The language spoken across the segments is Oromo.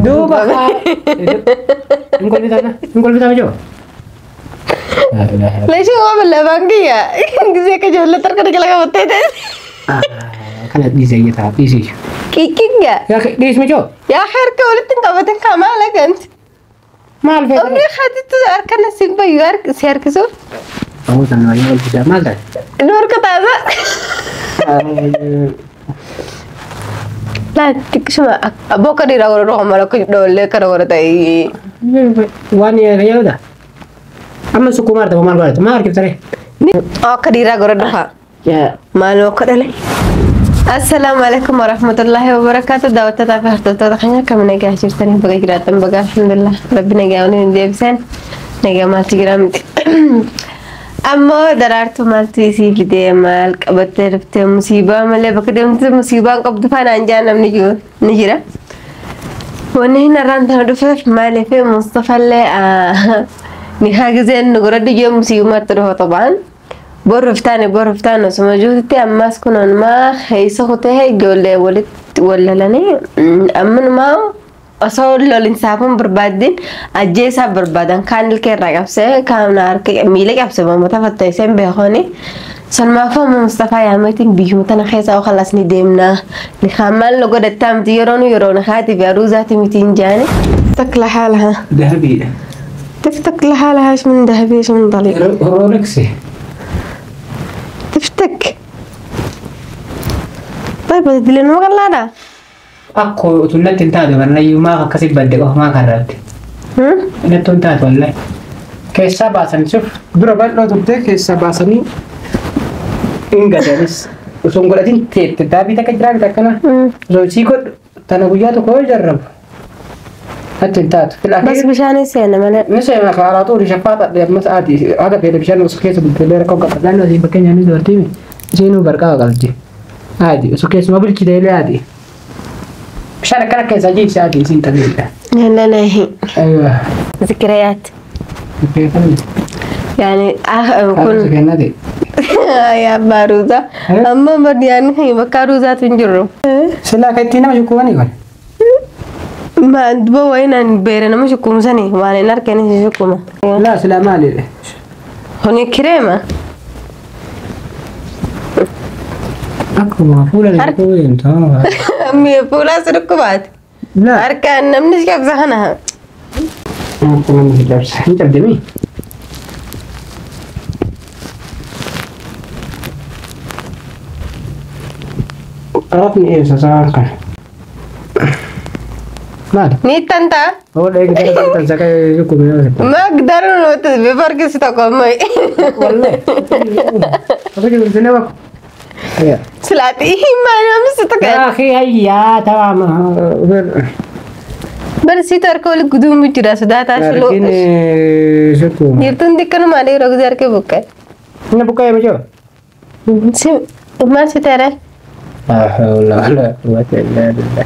Duuba hin kolfitaa hin kolfitaa mijoo. Leeshii waan bal'aa kiyya gisee akka ijoollee harka dhiqala qabattee ta'e. Kana dhiisee iyyataa dhiisee. Kiikkiga. Dhiis mijoo. Yaa harka walitti hin qabatin kaa maal aganti. Maal feete? Umrii hatitti harka si bayyu si harkisuuf. Ta'uu sana wayyee kolfitaa maal taate? Inni harka taasa. Laa xiqqisuma bokka dhiiraa godhatu kan mala akka dhoollee kana godhata. Waan fayyadudha. Amma sukkuuma argama maal godhata? Maal harkiftaree? Akka dhiiraa godhatu haa. Maaloo akka dhale. Assalaamu alaikum warahmatullahi wabarakatuh. Daawwattootaa fi hordoftoota keenya akkam nagaa jirtanii baga jiraattan baga alhamdulillah rabbi nagaa waliin deebisan nagaa maaltu jira miti. Ammoo daraartuu maaltu isii fidee maal qabattee dhuftee musiibaa malee bakka deemtu musiibaan qabdu faanaan jaa namni jiru ni jira. Wanni hin arraan tana dhufeef maaliif Mustafallee ni haa gizeen nu godhadhu jee musiibumaatti dhufa xobaan. Boruuf taane boruuf taane osuma jirutti ammas kunuunmaa keessa kutee ijoollee walitti wallalanii ammanumaa osoo lolinsaafuun barbaadin ajjeesaa barbaadan kaan ilkee irraa qabsee kaan harka miila qabsee mammata fatteesseen beekoni. Sanumaafuu amma Mustafaa yaameetiin biyyuma tana keessa okalas ni deemna. Ni kaan maal nu godhattaa miti yeroo nu yeroo ni haatii fi aruuzaati miti hin jaani. تك لحالها Dahabiidha. تفتك لحالها ايش من ذهبي ايش من طليق Roleksi. تفتك طيب تدلين ما قال Akkoo utuu natti hin taatu barnayyuu maaf akkasitti badde qofa maa karraatti? Natti hin taatu wallahi. Keessaa baasanii suuf dura bal'oo turte keessaa baasanii hin gadanis. Osoo hin godhatin teette daabii takka jiraa miti akkana. Osoo isii godhu tana guyyaa tokko yoo jarrabu natti hin taatu. بس بشان السنة ملا Ni seena kaaraa xuuri shaffaa xadhee amma sa'aatii haga fedhe bishaan osoo keessa bulteellee rakkoo qaba. Naannoo asii fakkeenyaaf dubartii isheenuu barqaa qabdi. Haati osoo keessumaa bulchite illee haati. Bishaan akkana keessaa jiibsi haati isiin taphee. لا لا هي Aywa. ذكريات يعني كل Kennate. يا باروزة أما مريان هي بكاروزة تنجرو Silaa kan ittiin nama shukkuubanii kun. ما دبا وين أن بيرنا مش كوم سني وانا نركن شكوما Laa silaa maalidha? هوني كريمة Akkuma fuula shukkuubuu deemtu. مي فولا سركبات Laa. أركان نمنش كيف زهنها Akkuma namni cabsa. Hin cabdemii? Arafni eebsa sa'aan kana. Maali? نيتانتا Oo dheegi gara tan sakka shukkuubee yoo ta'u. ما أقدر بفرق ستقوم Wallee. Osoo jiru bakka. سلاتي ما أنا مستقل يا أخي هيا تمام. بس سيتر كل قدوم جرا سداتا شلو لكن شكو يرتون دكانو مالي رغزار کے بوكا أنا بكا يا مجو ما ستاره لا حول ولا قوة إلا بالله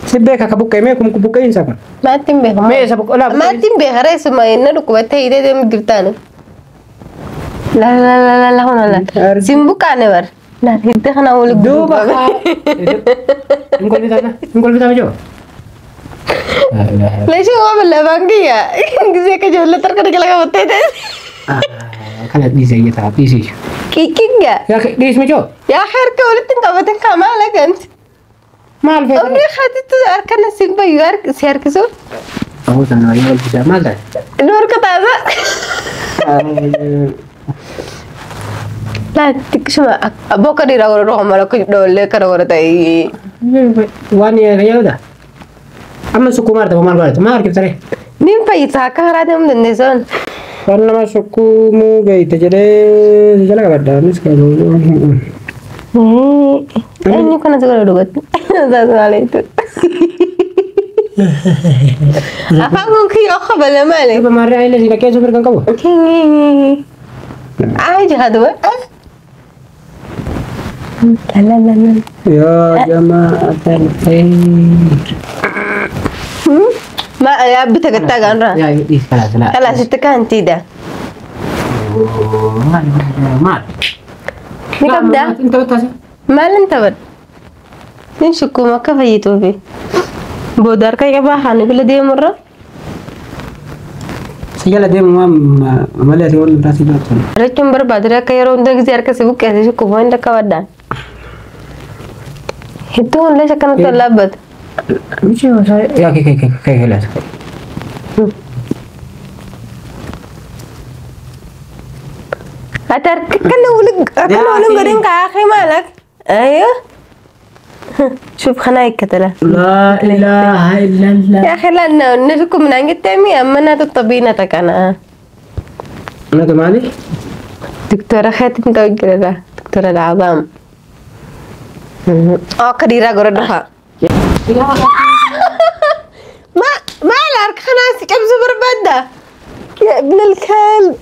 سبيك كبوكا ميكم كبوكا إنسان ما تنبه ما سبك لا ما تنبه رئيس ما إنه كوبته إذا دم جرتانه لا لا لا لا لا هنا لا سيمبوكا نبر لا هيدا خنا أقول دوبا نقول بيتنا نقول بيتنا مجو ليش هو بالله بانكيا زي كجولة تركنا كلا قبته كانت دي زي تعب دي زي كيكينجا يا أخي ليش مجو يا خير كولت قبته كمالك أنت ما الفكرة عمري خدت أركان سيمبا يارك سياركسو أهو سنة يا البيت ما ده نور كتازة لا تكشما أبوك دي راغور روح مالك دولة كراغور تاي وان يا يا أما سكومار ده ما قالت ما أعرف ترى نيم فايتا كهرا دم دندسون وأنا ما سكومو جاي تجري جلا قبل مسكين إني كنا تقول لغت هذا عليك. Afaan kun kiyyoo qabala maali? Maarree ayilee si dhaqee sun mirga qabu. عادي هذا لا لا لا لا. يا جماعة الخير. ما يا بتك التاج يا خلاص لا خلاص اتكانتي ده. مال نكبدا انت بتاع مال انت بد نشكو ما كفيتو في بودار كي باها نقول دي مرة سجل دي ما ما لا تقول براسي دوت رجم برباد رك يرون دك زيار كسبك كذي شكو وين دك ودان هتون ليش كانت تلعبت مش يا كي كي كي كي لا أترك كله ولك أخي مالك. أيوه شوف خنايك كتلة. لا إله إلا الله. يا أخي لا نشكو من عند التامي أما أنا تطبينتك أنا. أنا مالي؟ دكتورة خاتم توجه ده دكتورة العظام. كديرة قردها. ما لارك خناسي كم زبر بدة يا ابن الكلب.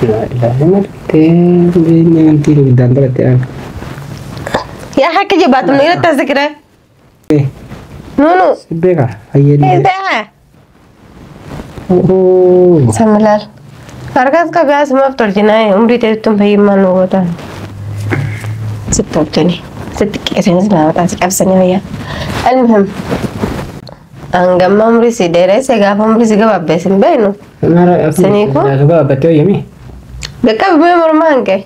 لا إله إلا الله. يا حكي جبات من غير التذكرة. إيه. نونو. سبيكا هي إيه ده. أوه. سملال. أركز كباس ما بترجناي عمري تلتم في ما نوتا. ستة ست كيسين ما بتعرف أبسني هي. المهم. أنجم عمري سيدرة سجاف عمري سجاف بس بينه. سنيكو. لا بتوي دكا بما مرمانك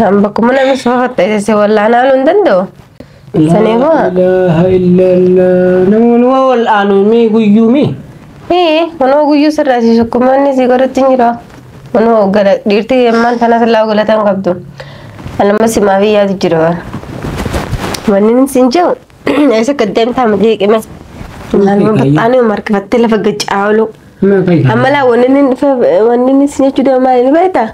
هم بكم أنا مش فقط إذا ولا أنا لندن دو سنيكو. لا إله إلا الله. نمو الآن مي قيومي. إيه ونو قيو سر راسي شو كمان نسي قرأت تنجرا ونو قرأت ديرتي يمان تنا سلا وقلت أن قبضو أنا ما سمع في يا تجربة ونين سنجو إيش قدام تعمل هيك ما أنا مركبت لها فجأة أولو. أما لا ونين سنجو ده ما اللي بيته.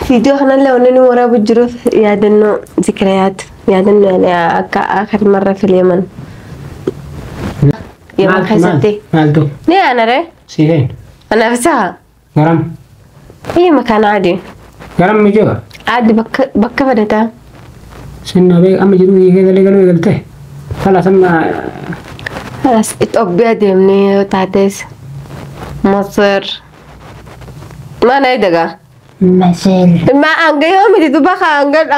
فيديو خلنا لا ونين ورا بالجروف يا دنو ذكريات يا دنو يعني آخر مرة في اليمن. يمن خسرتي. مالتو. ليه أنا ري؟ سيرين. أنا نفسها. غرام. أي مكان عادي. غرام مجوا. عادي بك بدتا. سنة بيك أما جدو كذا اللي قالوا قلته. خلاص أما. خلاص إثيوبيا دمني وتعتس. مصر. ما نايدقة. مصر. ما أنجي يوم تدوبخ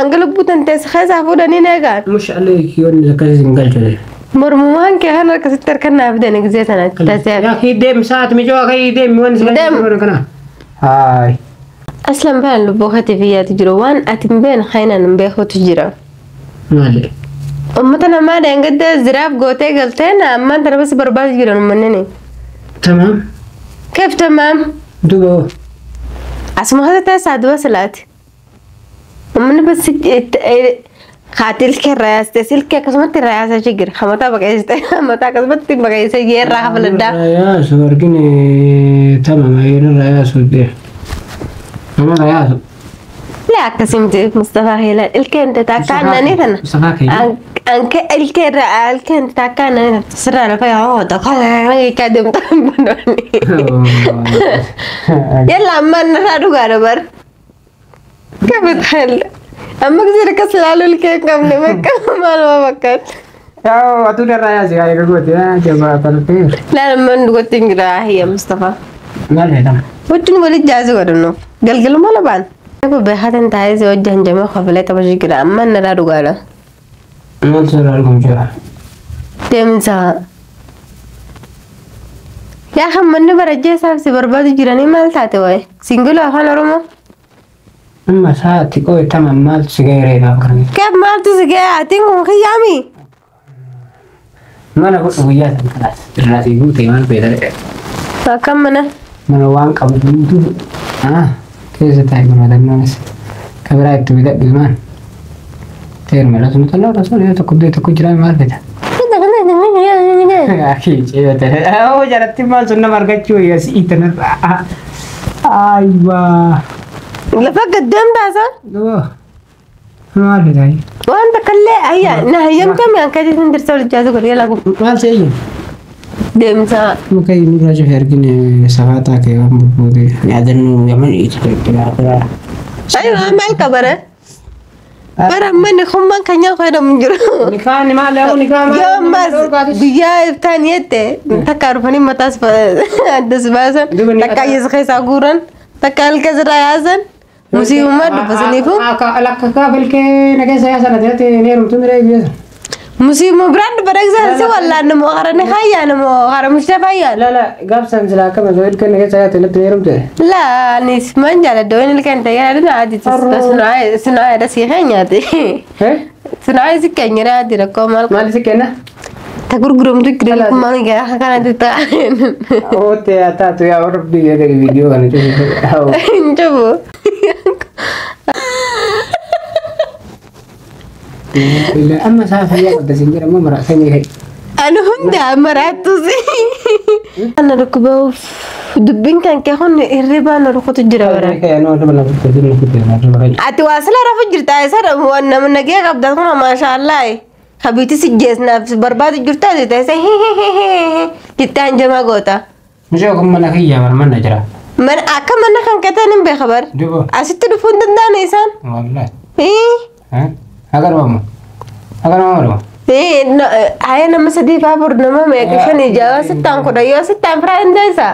أنجل بوتن تس خزا فودني نجار. مش عليك يوم كذا نقول جل. مرموان كهنا كستر كنا أبدا نجزيت أنا تسعة. يا أخي دم ساعة مجوا أخي دم وين دم. هاي. أصلاً بان لبوختي فيها تجروان أتمبين خينا نبيخو تجرا. مالي. أمتنا ما دين قد زراف جوتي قلتنا أما أنت بس برباز جرا منني. تمام. كيف تمام؟ دوبه. أسمع هذا تسعة دوسلات. أمنا بس خاتل كراس تسيل كقسمت الرئاسة شجر خمطة بقيس خمطة قسمت بقيس غير راح في الدا. الرئاسة ورقني تمام هي الرئاسة دي. أنا الرئاسة. لا قسمت مصطفى هلال الكنت تاكلنا نثنا. مصطفى كي. أنك الكرا الكنت تاكلنا نثنا سرنا فيها هو دخل كادم تنبنوني. يلا أما نرى غاربر. كيف تخيل؟ أما كثير كسل على الكيك قبل ما كمل ما بكت. يا أتوني الرئاسة يا قلت يا جماعة الخير. لا لما نقول تنقرأ هي مصطفى. ما لها تمام. وتنقول الجاز قرنه قال قال ما لبان. بهذا أنت عايز يوجه جميع خفلات أبغى كده أما نرى رجالة. ما تصير لكم جوا. تمسا. يا أخي من برجع سافسي برباد جيراني مال تاتوي. سينجلو أخوان روما. أما ساعتي قوي تمام مال سجاير إذا كان. كيف مال تسجاير؟ أتينكم خيامي. ما أنا قلت وياه خلاص الراسي قوتي ما بيدر. فكم منه؟ من وان قبل كيف تايم هذا الناس كبرايت تبدأ بزمان تير ما لازم تطلع رسول يا تقدر تكجرا ما بيدا. أكيد إيه هو جربت ما سنة مرقتشو يا سيتنا. أيوة. لفك قدام ده صح؟ لا. Maal fidaa? Waan takka illee ayya na hayyamtame an keetiin dirsa wal jaatu godhe yala Maal seeyyu? Deemsa. Muka inni dura cufe argine safaataa kee waan bubbuute yaadannoo yaman itti jira. Aywa maal qabara? Bara manni hummaan kan nyaatu fayyadamu hin jiru. Nikaan maal yaa nikaan maal? Yoo ammas guyyaa iftaan jette takka dhufanii mataas addas baasan takka ayyas keessaa guuran takka halka sirraa yaasan musiibummaa dubbasaniifu. Lakka kaafilkee na keessa yaasan ati ati ni heerumtu miree biyya. Musiibuma biraan dubbata si wallaan nama hara ni hayyaan nama hara mushta fayyaan. La la gaafsan silaa akkama osoo ilkeen na keessa yaate natti ni heerumte. La anis man jaaladha waan ilkeen ta'e yaadina adi sunaayadha si keenyaati. Sunaayya si keenyara adi rakkoo maal. Maal si kenna? Ta gurguramtu kirikumaan gara kanatti ta'an. Ootte yaa taatu yaa rabbi jedhe viidiyoo kana cufu. Hin cufu. Amma isaa fayyaa qabda siin jedhamu mara sanyii ka'e. Ani hunda maraattus. Ana dhukkuba dubbiin kan kee kun hirribaa na rukutu jira bara. Ati waa sila rafu jirta isa nama nagee qabda kun maashaallah. Habiiti si geesnaaf barbaadu jirta ati ta'e jettee hanjamaa goota. Mucaa kun mana kiyyaa bara mana jira. Mana akka mana kan kee ta'an hin beeka bara. Asitti dhufuu hin danda'an isaan. Wallaahi. Agaruma. Agaruma maruma. Haya nama sadii faa afur nama meeqa shanii ja'a sittaan kudha yoo sittaan firaa hin deessa.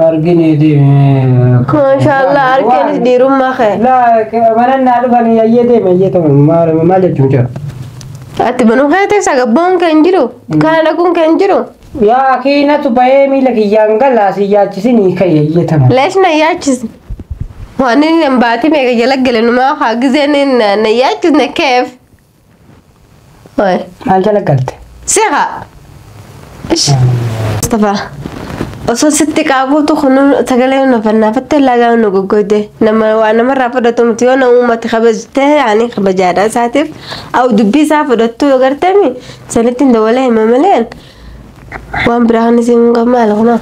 Argine deeme. Maashaallah argeenis dhiirummaa kee. Laa mana naa dhufanii ayyee deeme ayyee ta'u maal jechuun jira. Ati manuu kee teessa gabboon kee hin jiru. Kana dhaquun kee hin jiru. Yaa kiinatu bahee miila kiyyaan galaa si yaachisinii ka'e ayyee ta'u. Leesh na yaachis. Waan inni hin baatee meeqa jala gale numaa haa gizeen na yaachisne keef. Maal jala galte? Seeqa. Mustafa. Osoo sitti qaaquutu kun sagalee nu fannaafatte lagaa nu goggoyde nama waa namarraa fudhatu miti yoo nama uummati kabajte yaani kabajaadha isaatiif aw dubbii isaa fudhattu yoo gartemi sanitti hin dabalee hima malee waan biraa kan isin qabu maal kuna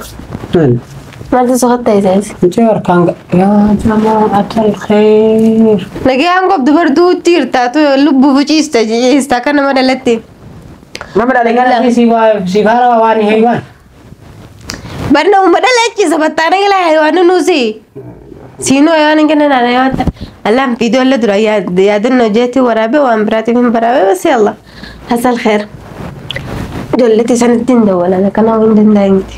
maaltu soqotta isaas. Mucaa harkaan yaa jamaatal kheer. Nagayaan qabdu barduutti jirtaatu lubbuu fuciista ciista akka nama dhalatti. Nama dhalee si si faara waan heeywaan. Barna uma dhalachiisa battaana gala hayawaana nuusi. Siinuu hayawaana hin kennan hayawaana. Allaan viidiyoo alla dura yaadannoo jeetti waraabee waan biraatiif hin baraabee bas yalla. Hasal kheer. Ijoolleetti sanitti hin dawwalan akkanaa hin danda'amti.